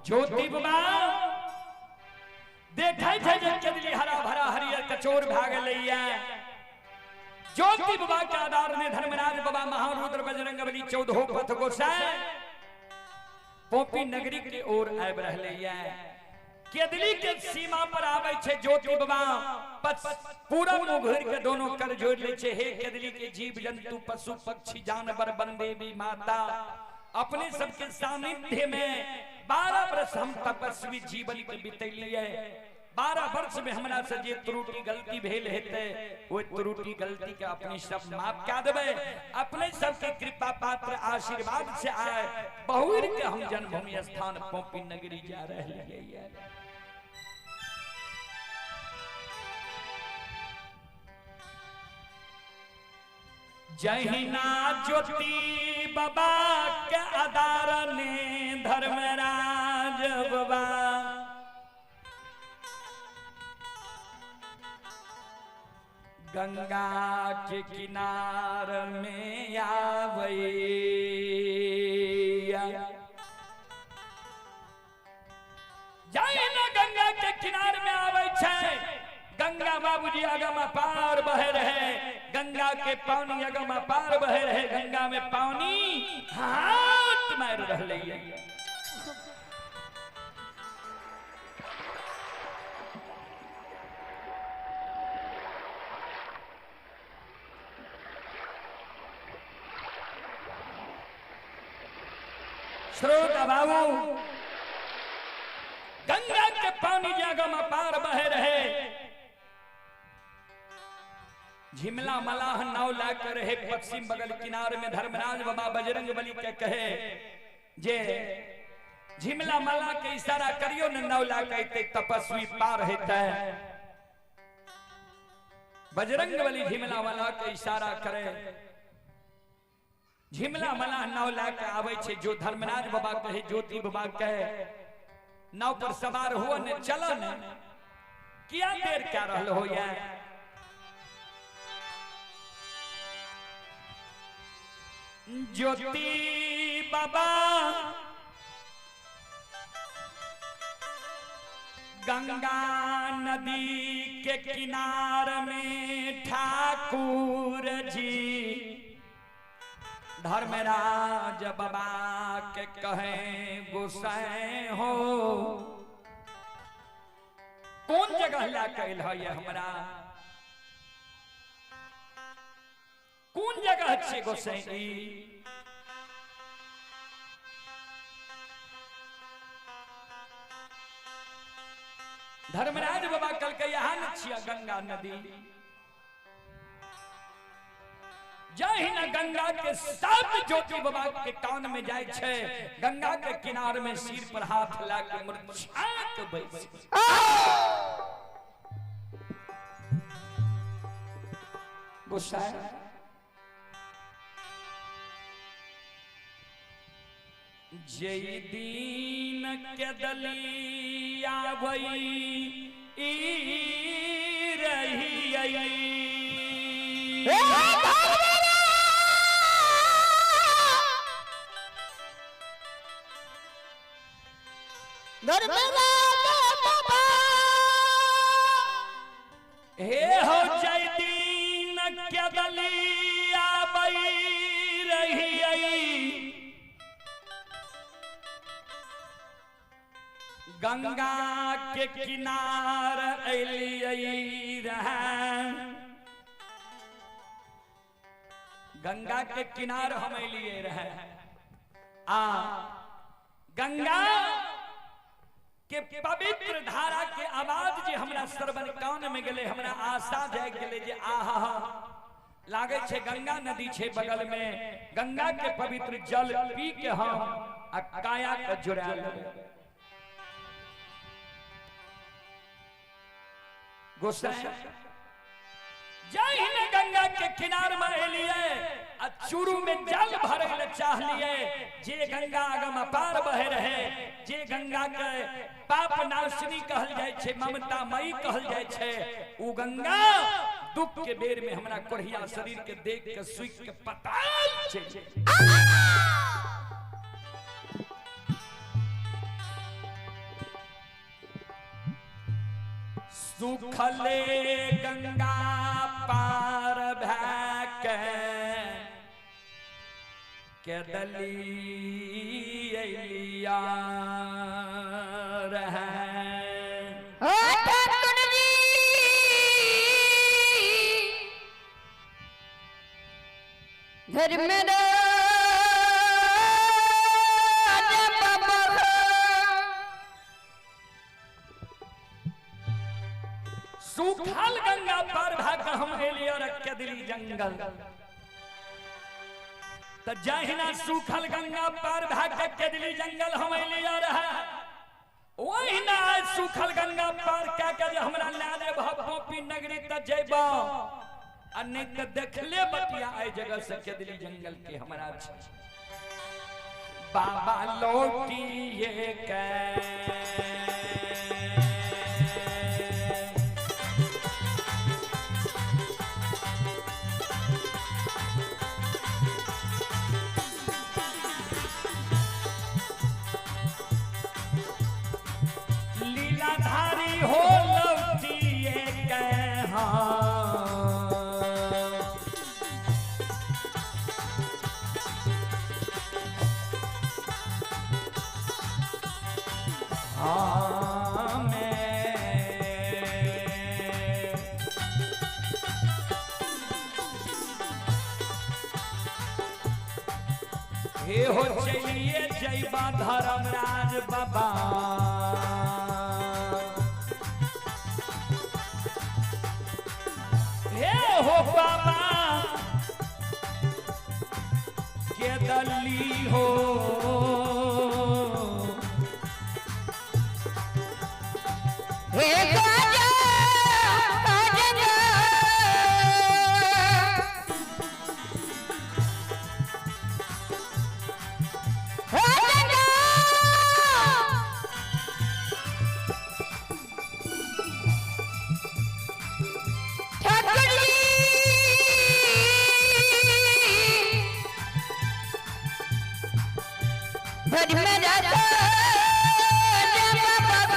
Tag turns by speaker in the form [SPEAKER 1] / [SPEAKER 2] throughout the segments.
[SPEAKER 1] ज्योति बाबा देखै छै जे केदली हरा भरा हरियर कचोर भए गेलैया। ज्योति बाबा के आधार ने धर्मराज बाबा महारुद्र बजरंग बली चौदहो पथ गोसाई पोपी नगरी के ओर आबि रहलैया। केदली के सीमा पर आबै छै ज्योति बाबा, पूरा मुंह घुरि के दोनों कर जोड़ लै छै, हे केदली के जीव जंतु पशु पक्षी जानवर वनदेवी माता, अपने सबके सानिध्य में 12 वर्ष हम तपस्वी जीवन के बितैलियै। 12 वर्ष में हमरा से जे त्रुटि गलती भेल हेतै ओहि त्रुटि गलती के अपने सब माफ कए देबै। अपने सबके कृपा पात्र आशीर्वाद से आए बहुर के हम जन्मभूमि स्थान पोपी नगरी जा रहलियै। जहिना ज्योति बाबा के आधार ने धर्मराज बाबा गंगा के किनार में आवैया। जहिना गंगा के किनार में आबै छै, गंगा बाबूजी अगम पार बहे रहे, गंगा के पानी अगम पार बहे रहे, गंगा में पानी हाथ मार रहलै। श्रोता बाबू, गंगा के पानी अगम पार बहे रहे, झिमला मलाह नाव लाकर रहे पश्चिम बगल किनार में धर्मराज बाबा बजरंग बली के कहे जे झिमला मलाह के इशारा करियो न नाव ला के तपस्वी पार हेतै। बजरंग बली झिमला मलाह के इशारा करे, झिमला मलाह नाव ला के आवे छे, जो धर्मराज बाबा कहे ज्योति बाबा कहे नाव पर सवार हुआ ने चल ने, किया देर क्या रहल हो या। ज्योति बाबा गंगा नदी के किनार में ठाकुर जी धर्मराज बाबा के कहे गोसाई हो, कौन जगह ला कैल है हमरा, कौन जगह छे गोसाई? धर्मराज बाबा कल के यहाँ न छिया गंगा नदी, जहिना गंगा के सब ज्योति बाबा के कान में जाय छे, गंगा के किनार में सिर पर हाथ ला के मूर्छा के बैस। गोसाई जय दीन के दलिया भई ई रही हे हो जय दीन के दलिया भई रही गंगा के किनार अलियै रहे, गंगा के किनार हम अलियै रहे। आ गंगा के पवित्र धारा के आवाज जे हमरा श्रवण कान में गेले, हमरा आशा जाग गेले जे आहा लागे छे गंगा नदी छे बगल में, गंगा के पवित्र जल पी के हम आ काया के जुड़ा लेबै। गोसाई जहिने गंगा के किनार में एलिए आ चूरू में जल भरे ले चाहलिए, जे गंगा अगम पार बहे रहे, जे गंगा के पाप नाशनी कहल जाय छे, ममता मई कहल जाय छे, उ गंगा दुख के बेर में हमरा कोढ़िया शरीर के देख के सुख के पताल छे। सुखले गंगा पार भैके के दली अलिया रहे।
[SPEAKER 2] ठाकुर जी धर्मराज बाबा
[SPEAKER 1] सुखल गंगा पार भाग हम एलिया रख के दिली जंगल। त जहिना सुखल गंगा पार भाग के दिली जंगल हम एलिया रहा, ओहिना सुखल गंगा पार क्या के हमरा ला दे भोपी नगरी त जइबा, आ नहीं त देखले बतिया आई जगह से के दिली जंगल के हमरा बाबा लौटिए के। लीलाधारी हो लौटिए के हाँ। हाँ मैं हे हो चलिए जयबा धर्मराज बाबा, हे हो बाबा के दली हो।
[SPEAKER 2] हे राजा राजा राजा ठाकुर जी धर्मराज बाबा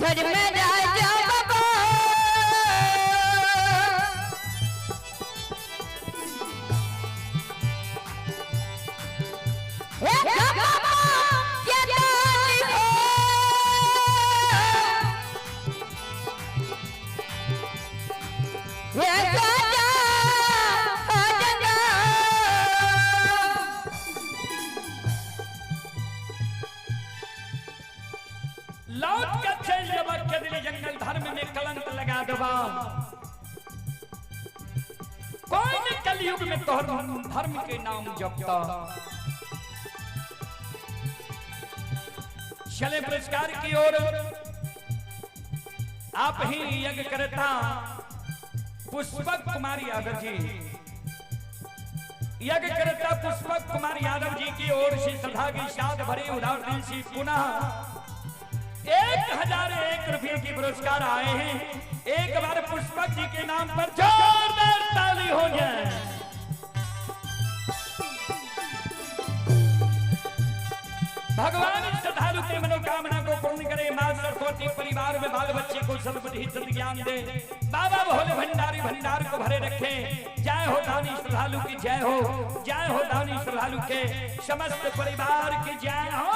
[SPEAKER 2] धर्मराजा बाबा हे बाबा ये दानी हो। हे राजा राजा
[SPEAKER 1] लौट के चल जब के दिली जंगल धर्म में कलंक लगा देबा। कोई न कलयुग में तोहर धर्म के नाम जपता। चले पुरस्कार की ओर आप ही यज्ञ करता पुष्पक कुमार यादव जी, यज्ञ करता पुष्पक कुमार यादव जी की ओर से श्रद्धा की साथ भरे उदार दिल से पुनः 1001 रुपये की पुरस्कार आए हैं। एक बार पुष्पक जी के नाम पर जोरदार ताली हो जाए। भगवान श्रद्धालु के मनोकामना को पूर्ण करे, मां सरस्वती परिवार में बाल बच्चे को सद्बुद्धि सद्ज्ञान दे, बाबा भोले भंडारी भंडार को भरे रखे। जय हो दानी श्रद्धालु की जय हो, जय हो दानी श्रद्धालु के समस्त परिवार की जय हो।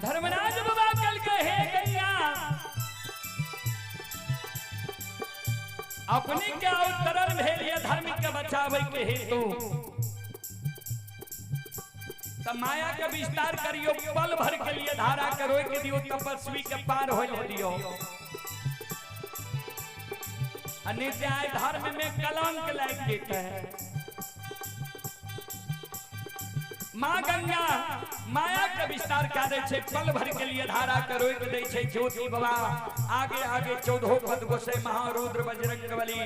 [SPEAKER 1] धर्मराज बाबा कल के हे गंगा, अपने के अवतरण भेल ये धर्म के बचावे के हेतु, त माया के विस्तार करियो, पल भर के लिए धारा के रोक दियो, तपस्वी के पार हो दियो। अन्य धर्म में कलंक लग देते है। माँ गंगा माया के विस्तार कर दे, पल भर के लिए धारा के रोक दे। ज्योति बाबा आगे आगे चौदहो पद गोसे महारुद्र बजरंग बली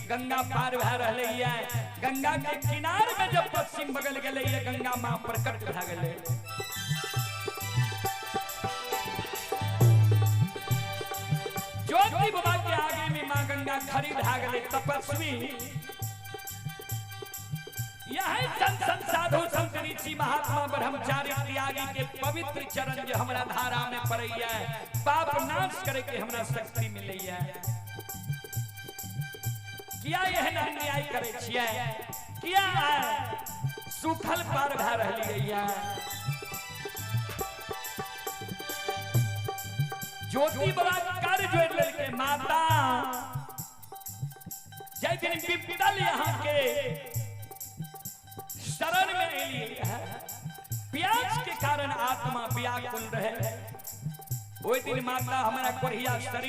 [SPEAKER 1] गंगा पार भा रहे है। गंगा के किनार में जब पश्चिम बगल गले गंगा माँ प्रकट भा गले। ज्योति बाबा के आगे में माँ गंगा खड़ी भा गले। तपस्वी यही संत संत साधु संत ऋषि महात्मा ब्रह्मचारी त्यागी के पवित्र चरण जो हमरा धारा में पड़ैया, पाप नाश करे के हमरा शक्ति मिलैया। किया एहन अन्याय करे छियै, किया सुखल पार भा रहलियै। ज्योति बाबा कर जोड़ लेलकै माता, जय दिन विपदल यहाँ के शरण में एलियै है, प्यास के कारण आत्मा व्याकुल रहे। ओहि दिन माता हमारा कोढ़िया शरीर